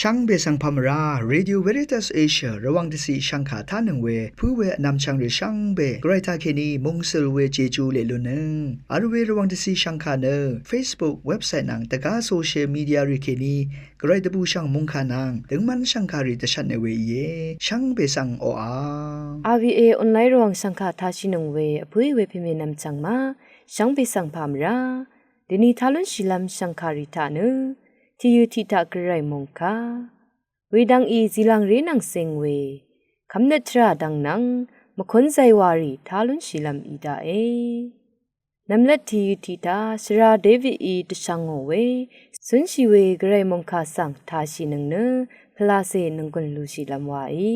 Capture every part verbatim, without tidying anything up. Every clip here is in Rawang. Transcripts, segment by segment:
Shvngbe svng pà mvrá, Radio Veritas Asia Rvwàng dvciq shvngkà tánøng we pǿ we vnvmchvng rì shvngbe Gvray taqkèní mungsøl we Jeju leq lunnøng vl we Rvwàng dvciq shvngkà nø Facebook, website nvng dvgá social media rì kèní Gvray dvbùshv̀ng mòngkà nvng døngmv́n shv̀ngkàrì dvshvtne we íe. Shvngbe svng oqà. RVA online Rvwàng shv̀ngkà tashìnøng we vpǿí we pèmènvm chv̀ng ma, shvngbe svng pà mvrá. Dèni tá lúnshìlv́m shv̀ngkàrì taq nø tìyø tiq taq Gvray mòngkà wedvng í zìlv̀ngré nvng cing we kvmnøt tvrà dvng nvng mvkún zaywàrì tá lúnshìlv́m í daqe. Nvmlat tìyø tiq taq shvra Davidí dvshvngò we cúnshì we Gvray mòngkà svng tashìnøng nø pvlacè nònggùn lushìlv́m waí.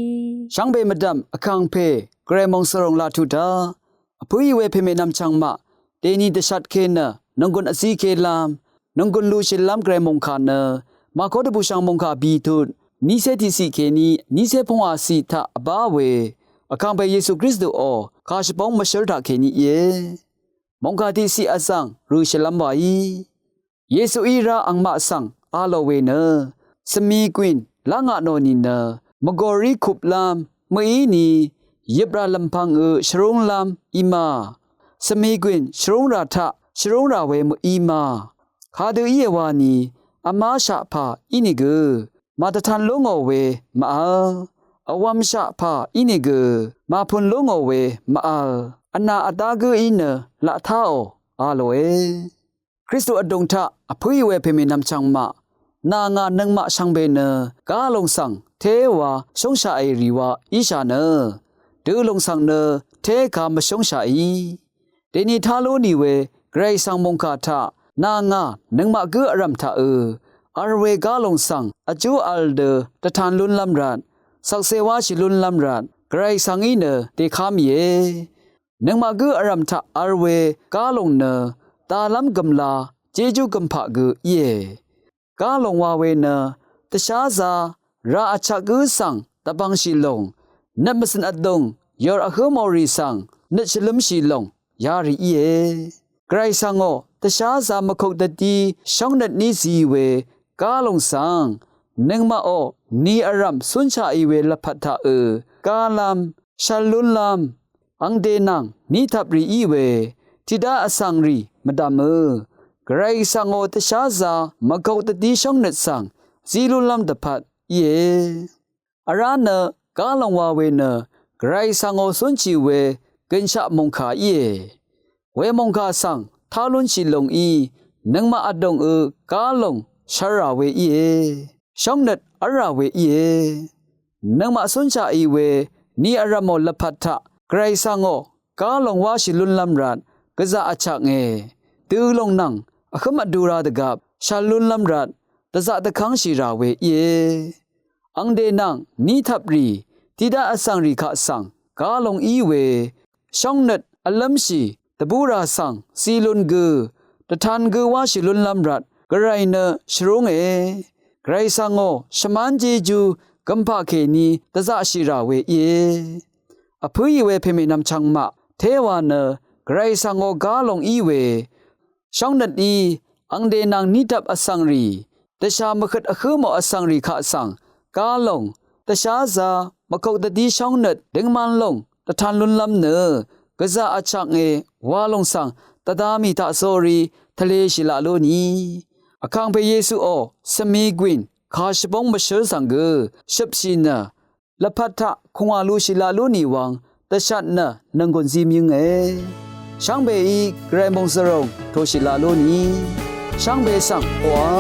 Shvngbe mvdv̀m vkàngpè Gvray mòngsvròng laq tuq taq vpǿí we pèmènvm chv̀ng maq, dèni dvshvtke nø nònggùn vzíkelv́m nònggùn lushìlv́m Gvray mòngkà nø Màkó dvbùshv̀ng mòngkà bìtut vnícé tiqciq kèní vnícé pungwàciq taq vbá we vkàngpè Yesu Kristuò kàshvbóng mvshǿl taqkèní íe. Mòngkà tiqciq vzv̀ng rø̀shìlv́m waí. Yesuí rá angmaq svng a lò we nø svmigwìn lá ngaq nò nìnø mvgòrí kuplv́m mø̀íni yøprà lv̀mpv̀ngø shvrúnglv́m í ma. Svmigwìn shvrúngrà taq shvrúngrà we mø̀í ma. Kadø íe wani vmáshaq pà ínìgø màdvtan lú ngò we màvl. Vwv̄mshaq pà ínìgø màpun lú ngò we màvl. Vnà vdá gǿí nø laq táò a lòe. Kristu vdùng taq vpǿí we pèmènvm chv̀ng maq, nà ngà nøngmaq shvngbe nø gálòng svng téwa shóngshaqì rì wa íshà nø dø lòng svng nø téka mvshóngshaqí. Dèni tá lú nì we Gvray svng mòngkà taq nà ngà nøngmaq gǿ vrv̀m taqø vl we gálòng svng vjú vl dø dvtan lúnlv́m rvt, shvkse wáshì lúnlv́m rvt Gvray svng í nø dèká mìe. Nøngmaq gǿ vrv̀m taq vl we gálòng nø dalv́m gø̀mla Jejú gø̀mpaq gø íe. Gálòng wa we nø dvsházā rà vchvk gǿ svng dvbvngshì lòng, nøt mvcø̀n vdùng yòr vhǿ mòrì svng nøt shvlǿmshì lòng yarì íe. Gvray svngò dvsházā mvkuk dvdí shóngnøt ní zi we gálòng svng nøngmaqò ni vrv̀m cúnshaqì we lvpat taqø gálv́m, shvl lúnlv́m, angde nvng ní tvprì í we tiqdá vsvngrì mvdv̀mø Gvray svngò dvsházā mvkuk dvdí shóngnøt svng zí lúnlv́m dvpvt íe. Vrá nø gálòng wa we nø Gvray svngò cúnshì we gønshaq mòngkà íe. We mòngkà svng tá lúnshì lòngí nøngmaq vdòngø gálòng shvlrà we íe. Shóngnøt v́lrà we íe. Nøngmaq cúnshaqì we ni vrv̀mò lvpat taq Gvray svngò gálòng wáshì lúnlv́m rvt gvzaq vchvknge. Dø lòng nvng vhǿm vdu ra dvgvp shvl lúnlv́m rvt dvzaq dvkv́ngshì rà we íe. Angde nvng ní tvprì tiqdá vsvngrì kaq svng gálòng í we shóngnøt vlǿmshì dvbúrà svng zí lún gø dvtan gø wáshì lúnlv́m rvt Gvray nø shvrúnge. Gvray svngò shvmán Jejú gø̀mpaq kèní dvzaqshì rà we íe. Vpǿì we pèmènvm chvngmaq téwa nø Gvray svngò gálòng í we shóngnøt í angde nvng ní tvp vsvngrì dvshà mvhøt vhǿ mò vsvngrì kaq svng gálòng dvsházā mvkuk dvdí shóngnøt døngman lòng dvtan lúnlv́m nø gvzaq vchvknge wa lòng svng dvda mì taqsórí tvleshì laq lú ni. Vkàngpè Yesuò svmigwìn kàshvbóng mvshǿl svng gø shøpshì nø lvpat taq kùngwà lushì laq lú nì wvng dvshat nø nònggùn zí mvyǿnge. Shvngbeí Gvray mòngsvròng tòshì laq lú ni. Shvngbe svng oqà.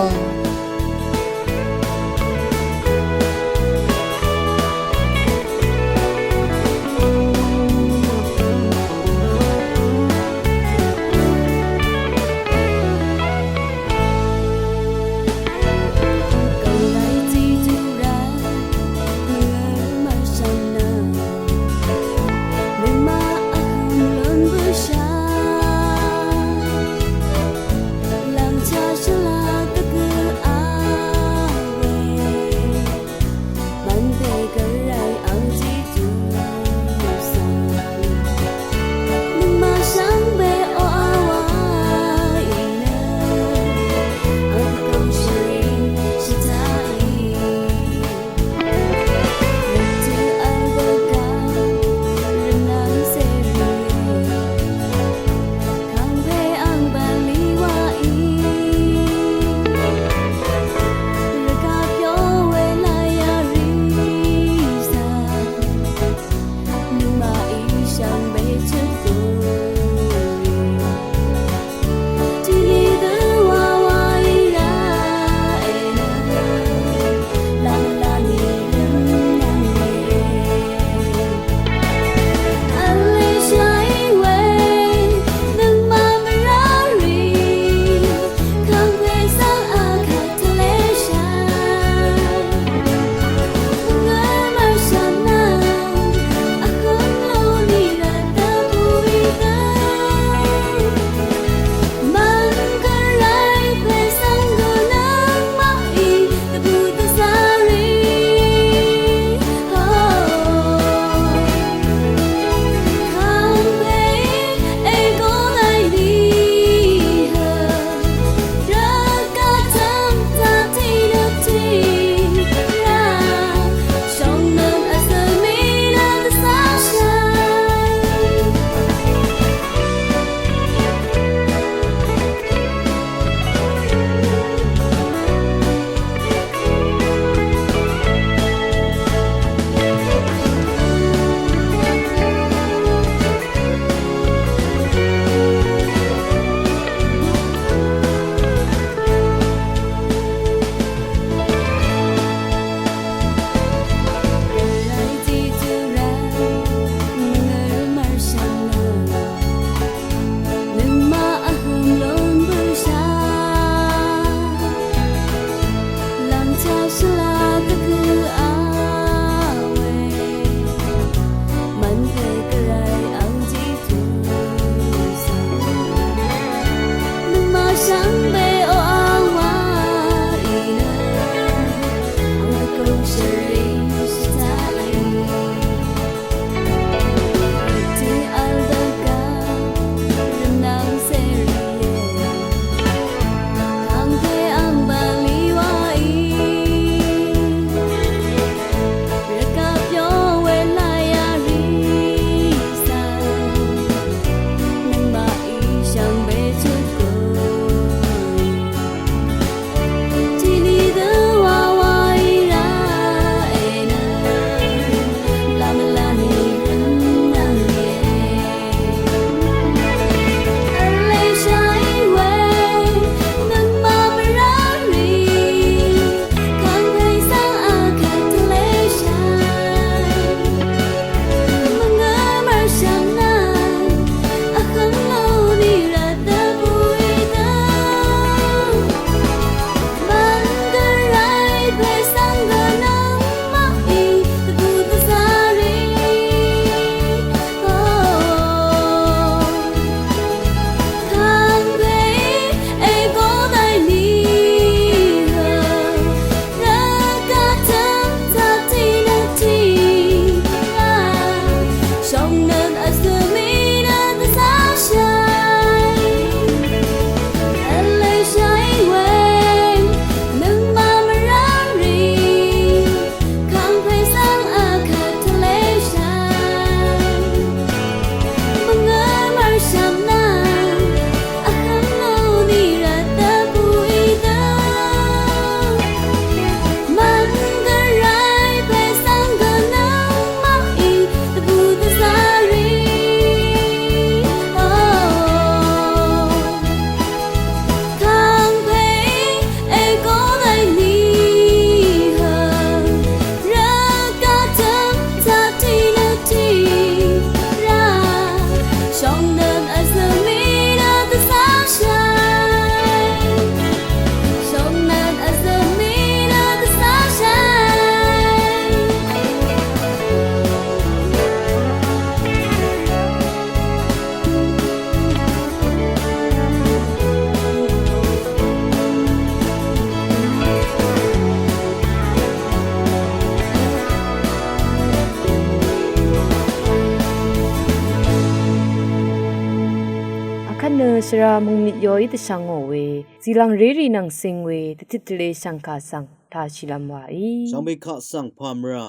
Shvra mungmit yoí dvshvngò we, zìlvng rérì nvng cing we, dvtit tvle shv̀ngkà svng tāshìlvm wàí. Shvngbe kaq svng pàmvrà.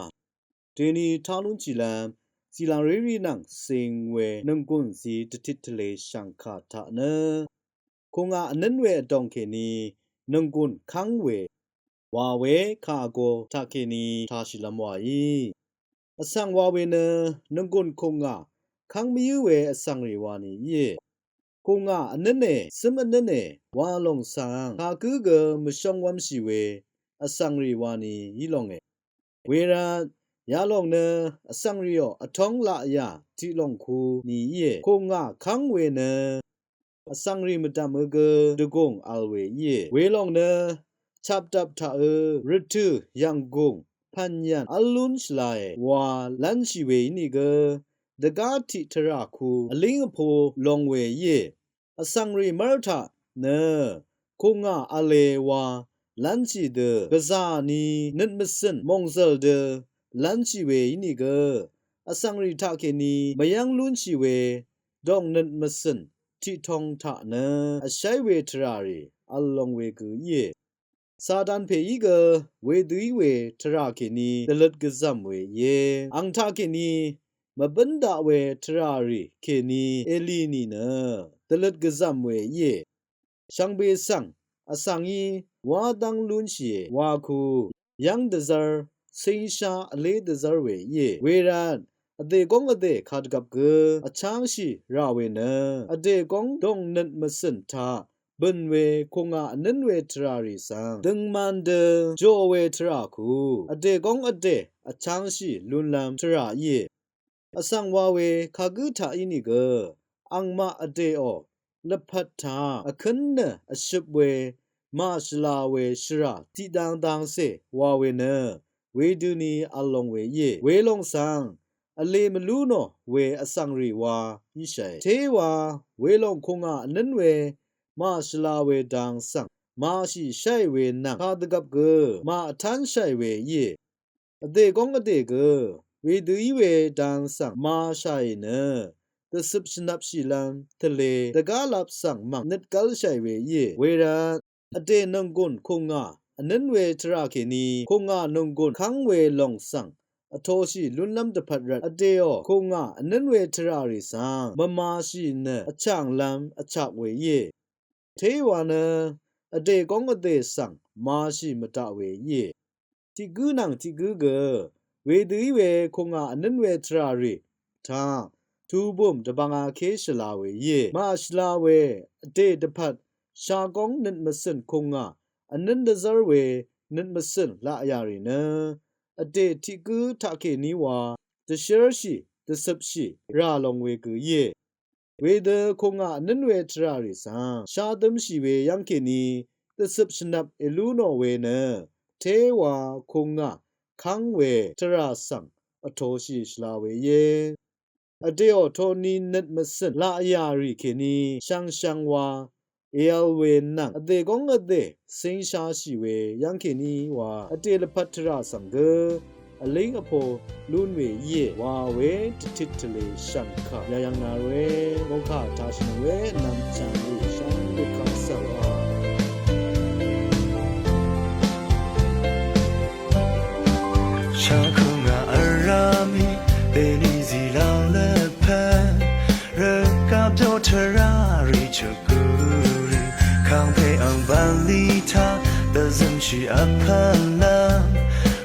Deni tálúnshìlvm, zìlvng rérì nvng cing we, nònggùn zí dvtit tvle shv̀ngkà taq nø. Kùngà vnǿn we vdòng kèní, nònggùn kv́ng we. Wa we kà vgō taqkèní tāshìlvm wàí. Vsvng wa we nø nònggùn kùngà kv́ng mvyǿ we vsvngrì wani íe. Kùngà vnǿne, cǿm vnǿne, wa lòng svng kagǿ gø mvshóng wv́mshì we vsvngrì wani í longe. Wervt yalòng nø vsvngrìò vtóng laqyà tiqlòng ku ni íe. Kùngà kv́ng we nø vsvngrì mvdv̀mø gø dvgùng vl we íe. Welòng nø chapdvp taqø rvtø̀ yv̀nggùng pv̀nyv̀n v́l lún shvlae wa lv́nshì we ínìgø dvgá tiq tvrà ku vlíng vpo long we íe. Vsvngrì mv́r taq nø kùngà v̄le wa lv́nshì dø gvzà ni nøt mvcø̀n mòngzø̀l dø lv́nshì we ínìgø vsvngrì taqkèní mvyv́ng lúnshì we dòng nøt mvcø̀n tiqtong taq nø vsháí we tvrà rì vl long we gø íe. Satan pèí gø wedø í we tvrà kèní dvløt gvzv̀m we íe. Àng taqkèní mvbǿn daq we tvrà rì kèní èlì nìnø dvløt gvzv̀m we íe. Shvngbe svng vsvng í wá dv́ng lúnshìe wa ku yv́ng dvzv́r, cíngshá vlé dvzv́r we íe. Wervt vdè góng vdè kadvgvp gø vchángshì rà we nø vdè góng dòng nøt mvcø̀n taq bø̀n we kùngà vnǿn we tvrà rì svng døngman dø jò we tvrà ku vdè góng vdè vchángshì lúnlv́m tvrà íe. Vsvng wa we kagǿ taq ínìgø angmaq vdèò lvpat taq vkǿn nø vshøp we màshvla we shvrà tiqdang dangcè wa we nø wedøni vl long we íe. Welòng svng vlē mvlú nò we vsvngrì wa íshàe. Téwa welòng kùngà vnǿn we màshvla we dang svng màshì sháì we nvng kadvgvp gø màvtánshàì we íe. Vdè góng vdè gø wedø í we dang svng màshàì nø dvcøp shvnvpshìlv́m tvle dvgálap svng mv̀ng nøt gv́lshàì we íe. Wervt vdè nònggùn kùngà vnǿn we tvrà kèní kùngà nònggùn kv́ng we lòng svng vtoshì lúnlv́m dvpvt rvt vdèò kùngà vnǿn we tvrà rì svng mvmashì nø vchànglv́m vchak we íe. Téwa nø vdè góng vdè svng màshì mvdaq we íe. Tiq gǿ nvng tiq gǿ gø wedø í we kùngà vnǿn we tvrà rì taq tubùm dvbvngaké shvla we íe. Màshvla we vdè dvpvt shagóng nøt mvcø̀n kùngà vnǿn dvzv́r we nøt mvcø̀n laqyà rì nø vdè tiq gǿ taqkèní wa dvshérshì dvcøpshì rà long we gø íe. Wedø kùngà vnǿn we tvrà rì svng shá dǿmshì we yv́ng kèní dvcøp shvnvp èlú nò we nø téwa kùngà kv́ng we tvrà svng vtoshì shvla we íe. Vdèò toni nøt mvcø̀n laqyà rì kèní shvngshvng wa èvl we nvng vdè góng vdè cíngshashì we yv́ng kèní wa vdè lvpat tvrà svng gø vlíng vpo lún we íe wa we dvtit tvle shv̀ngkà yayv̀ng nà we mòngkà tashì we nvm chàng we shvngbe kaq svng wa. Shvkùngà vrá mì dèní zìlv́ng lvpat rvgvp dò tvrà rì chøk gø rì kàngpè àng bv̀nlì taq dvzømshì vpv̀nlv́m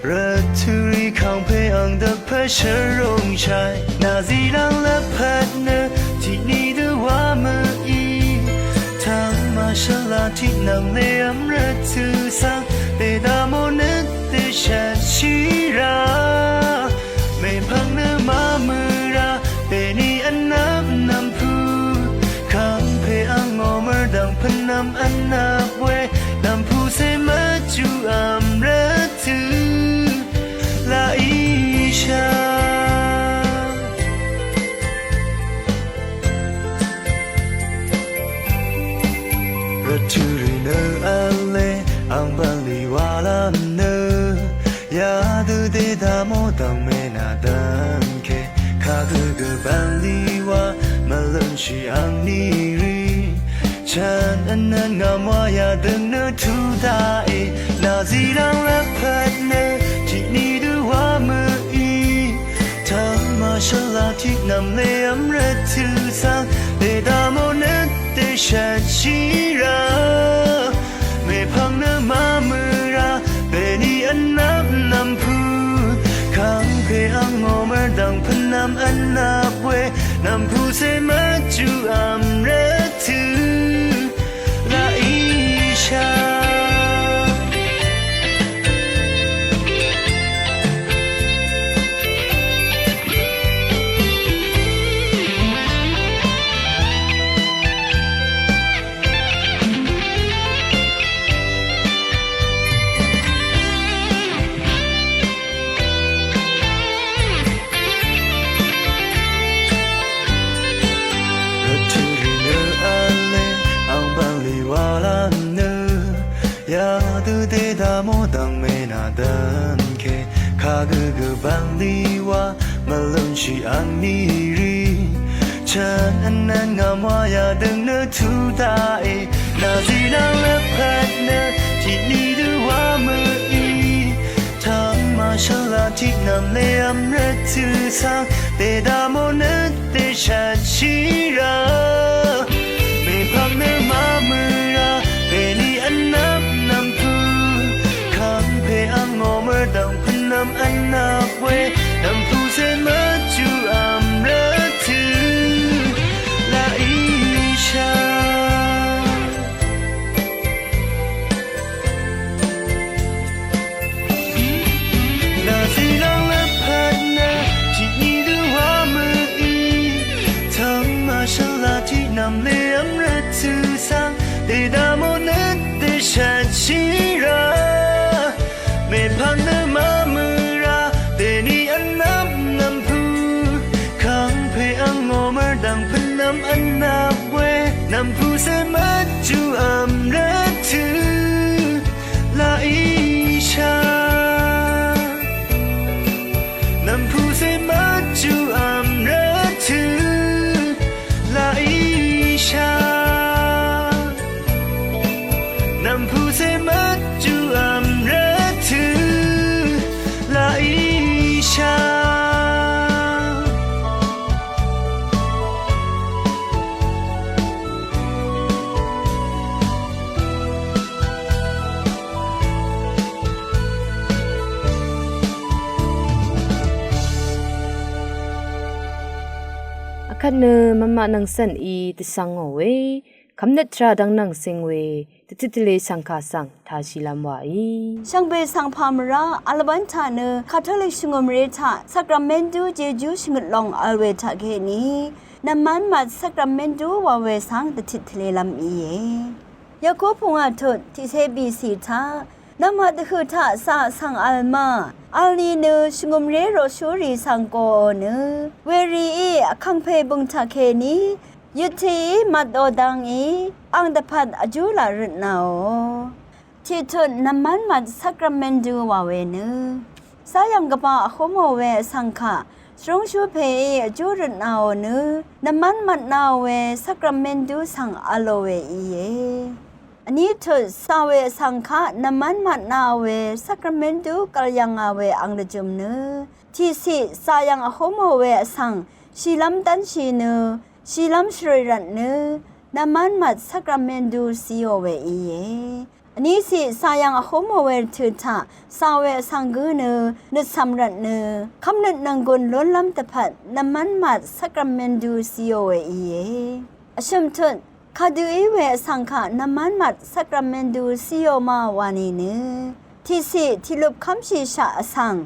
rvtø̀ rì kàngpè àng dvpvt shvrúngshàì nà zìlv́ng lvpat nø tiqní dø wá mø̀í taq màshvla tiq nv̀mlev́m rvtø̀ svng dèdamò nø dvshvtshì rá mèpvng nø màmø̀ rá dèní vnvp nv̀mpù kàngpè àng ngò mvrdv̀ng pvnvm vnvp we nv̀mpù cé mvjú vm rvtø̀ laq íshà. Rvtø̀ rì nø v̄le àng bv̀nlì wàlv́m nø yadø dèdamò dv̀ngmè nà dv̀ngke kagø gø bv̀nlì wa mvlø̀nshì àng nì rì Chvn vnvn ngà mwa yadøng nø tuq daqe, nàzí rvng lvpat nø tiq ni dø wa mø̀í. Tvng màshvla tiq nvm le vm rvt tø svng, dèdamò nø dèshvtshì rá. Mèpvng nø mamø rá, bèni vnvp nvmpø̄. Kangpe angò mvrdv̀ng pvnvm vnvp we, nvmpø̄ se mvtjù vm rvt tø laq íshà. Rvtø̄ rì nø vle, ang bv̀nlì wa lv́m nø, yadø dèdamò dv̀ng mènà dv́nke, kagø gø bv̀nlì wa, mvlúnshì ang nì rì. Chvn vnvn ngà mwa yadøng nø tuq daqe, nàzí rvng lvpat nø tiq ni dø wa mø̀í. Tvng màshvla tiq nvm le vm rvt tø svng, dèdamò nø dèshvtshì rá. Mèpvng nø mamø rá, bèni vnvp nvmpø̄. Kangpe angò mvrdv̀ng pvnvm vnvp we, nvmpø̄ se mvtjù vm rvt tø laq íshà. Nàzí rvng lvpat nø tiq ni dø wa mø̀í. Tvng màshvla tiq nvm le vm rvt tø svng, dèdamò nø dèshvtshì rá. Mèpvng nø mamø rá, dèni vnvp nvmpø̄. Kangpe angò mvrdv̀ng pvnvm vnvp we, nvmpø̄ se mvtjù vm rvt tø laq íshà. Nvmpø̄ se mvtjù vm rvt tø laq íshà. Nvmpø̄ se mvtjù vm rvt tø laq íshà. Akvt nø mvmaq nvng cv̀n í dvsvngò we, kvmnøt tvrà dvng nvng cing we, dvtit tvle shv̀ngkà svng tāshìlv́m wàí. Shvngbe svng pà mvrá, vl bv́n taq nø, Katolik shvngø̀mré taq, Sakramentu jejú shvngøt long vl we taqkèní, nvmv́n mvt Sakramentu wa we svng dvtit tvlelv́m íe. Yaku pungà tut, tiqcé bìcì taq, nvmhat dvhø̀ taq cà svng vl ma, vl ni nø shvngø̀mré roqshúrì svng goò nø, werìí vkàngpè bø̀ng taqkèní, yøttií mvtò dvngí, ang dvpvt vjú laq røtnāò. Tiqtut nvmv́n mvt Sakramentu wa we nø, zayv̀ng gvbà vhúmò we vsvng kaq, svrúngshú pèí vjú røtnāò nø, nvmv́n mvtnāò we Sakramentu svng vlò we íe. Vní tut cà we vsvng kaq nvmv́n mvtnāò we Sakramentu gv̀l yv̀ngà we ang lvjø̀m nø, tiqciq zayv̀ng vhúmò we vsvng, shìlv́m dv́nshì nø, shìlv́m shvrø̀ì rvtnø, nvmv́n mvt Sakramentu cìò we íe. Vní ciq cà yv̀ng vhúmò we rvtø̀ taq, cà we vsvng gǿ nø, nøtcv̀m rvtnø, kv́mnøt nònggùn lúnlv́m dvpvt, nvmv́n mvt Sakramentu cìò we íe. Vshø̀m tut, kadø í we vsvng kaq nvmv́n mvt Sakramentu cìò ma wa nìnø, tiqciq tiqlup kv́mshìshaq vsvng,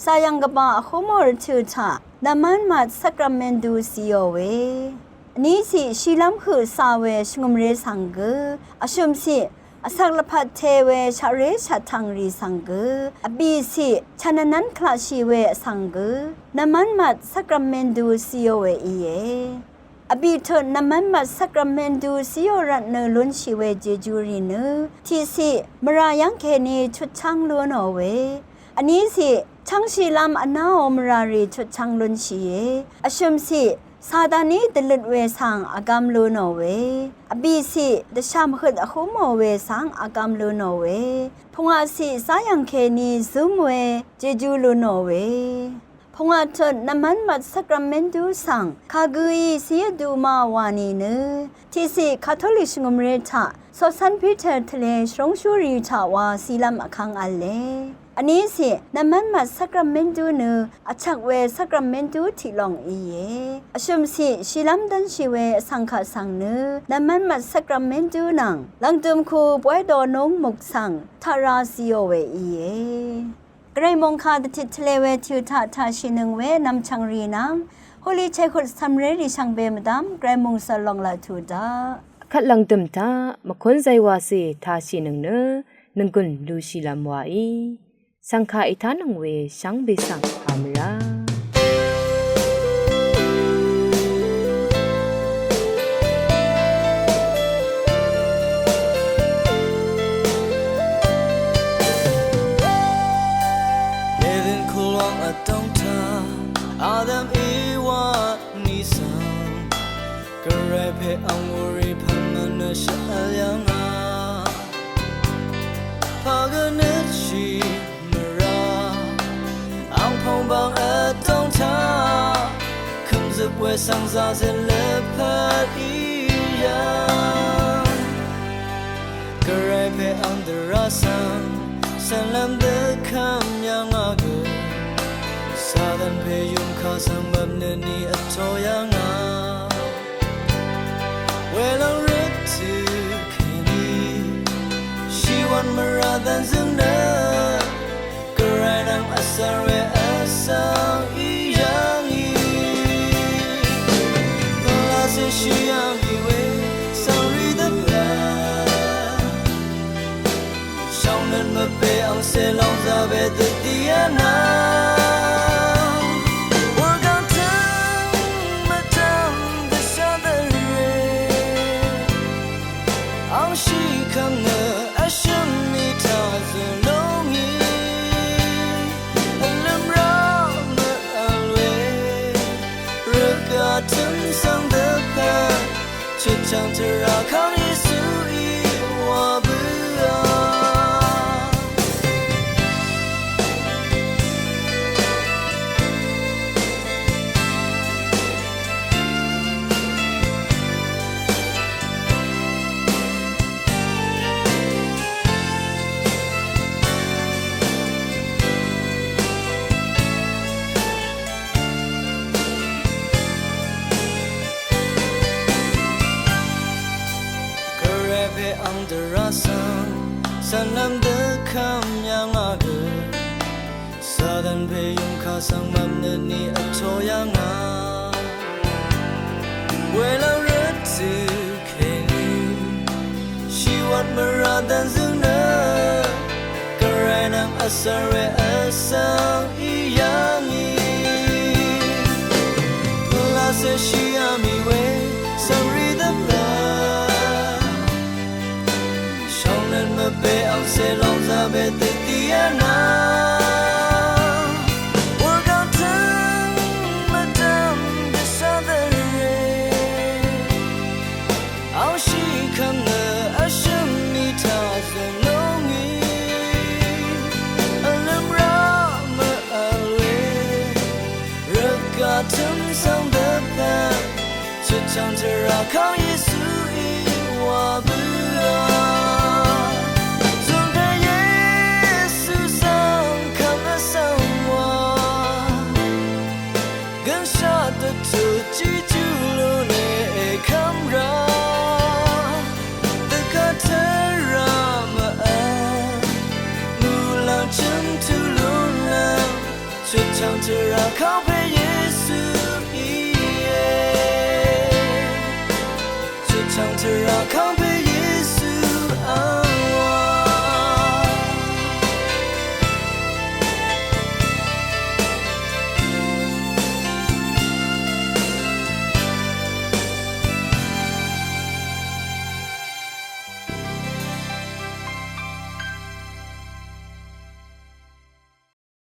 cà yv̀ng gvbà vhúmò rvtø̀ taq, nvmv́n mvt Sakramentu cìò we. Vní ciq shìlv́m høq cà we shvngø̀mré svng gø, vshø̀m ciq, vsak lvpat te we shaqré shaqtv̀ng rì svng gø, vbì ciq, chv̀n vnv́n klaqshì we vsvng gø, nvmv́n mvt Sakramentu cìò we íe. Vbì tut nvmv́n mvt Sakramentu cìò rvtnø lúnshì we jejú rì nø, tiqciq, mvrà yv́ng kèní chutchv́ng lúnò we. Vní ciq, chv́ngshìlv́m vnáò mvrà rì chutchv́ng lúnshìe. Vshø̀m ciq, Sataní dvløt we svng vgvm lu nò we, vbìciq dvshà mvhøt vhúm mò we svng vgvm lu nò we, pungwàciq záyv̀ng kèní zúm we jeju lu nò we. Pungwà tut nvmv́n mvt sakramentu svng kagǿí cíyvdu ma wa nìnø, tiqciq Katolik shvngø̀mré taq Coqcv́n Piter tvlē shvrúngshúrì taq wa cìlv́m vkvng v̄le. Vníciq nvmv́n mvt sakramentu nø vchvk we sakramentu tiq lòng íe. Vshø̀mciq shìlv́m dv́nshì we vsvng kaq svng nø nvmv́n mvt sakramentu nvng lv̀ngdø̀m ku bóy do núng muk svng taq ra zìò we íe. Gvray mòngkà dvtit tvlē we tø taq taqshìnøng we nvmchv̀ngrì nvng holy childhood cv̀mrérì shvngbe mvdv́m Gvray mòngsvl lòng laq tuq daq. Vkvt lv̀ngdø̀m taq mvkún zaywacè taqshìnøng nø nònggùn lushìlv́m waí. Svng kà ètánøng we shvngbe svng pà mvrá. Eden kulwang vdóng taq Adam Ewa nì svng Gvray pè ang wurì pv̀n mvnø shvvl yv̀ngà. Pà gvnøtshì mvrá ang pòngbang vdóng taq kø̀mzøp we svng zazøt lvpat í yv̀ng. Gvray pè ang dvrá svng cv̀nlv́m dvkvm yv̀ngà gø Satan pè yùmkà svng mvpnø ni vtō yv̀ngà. Welv́ng røt tø kèní shìwv̀n mvrà dv̀nzø̀ng nø Gvray nvng vsvr we vsvng í yv̀ngì. Pvlacè shì yv̀ngì we svng rì dvpvt shvngnøt mvpè angcè lòng zaqbe dø dìá nvng wurgvng tø̀ng mvdv̀m dvshá dvre angshì kv̀ng nø vshø̀m mì taq zø̀ lúngì. Vlø̀m rá mvvl we rvgaq tø̀m svng dvpvt chøtchv̀ng tvrà kv́ng Yesuí wa bǿà. Gvray pè ang dvrá svng cv̀nlv́m dvkvm yv̀ngà gø Satan pè yùmkà svng mvpnø ni vtō yv̀ngà. Welv́ng røt tø kèní shìwv̀n mvrà dv̀nzø̀ng nø Gvray nvng vsvr we vsvng í yv̀ngì. Pvlacè shì yà mì we svng rì dvpvt shvngnøt mvpè angcè lòng zaqbe dø dìá nvng wurgvng tø̀ng mvdv̀m dvshá dvre angshì kv̀ng nø vshø̀m mì taq zø̀ lúngì. Vlø̀m rá mvvl we rvgaq tø̀m svng dvpvt chøtchv̀ng tvrà kv́ng Yesuí wa bǿà. Zùngkvt Yesu svng kv̀m vsvng wa gønshaq dvtut tiqtu lúne èkv́m rá. Dvgvt tvrà mvvl muqlàng chø̀m tuq lúnlv́m chøtchv̀ng tvrà kv́ng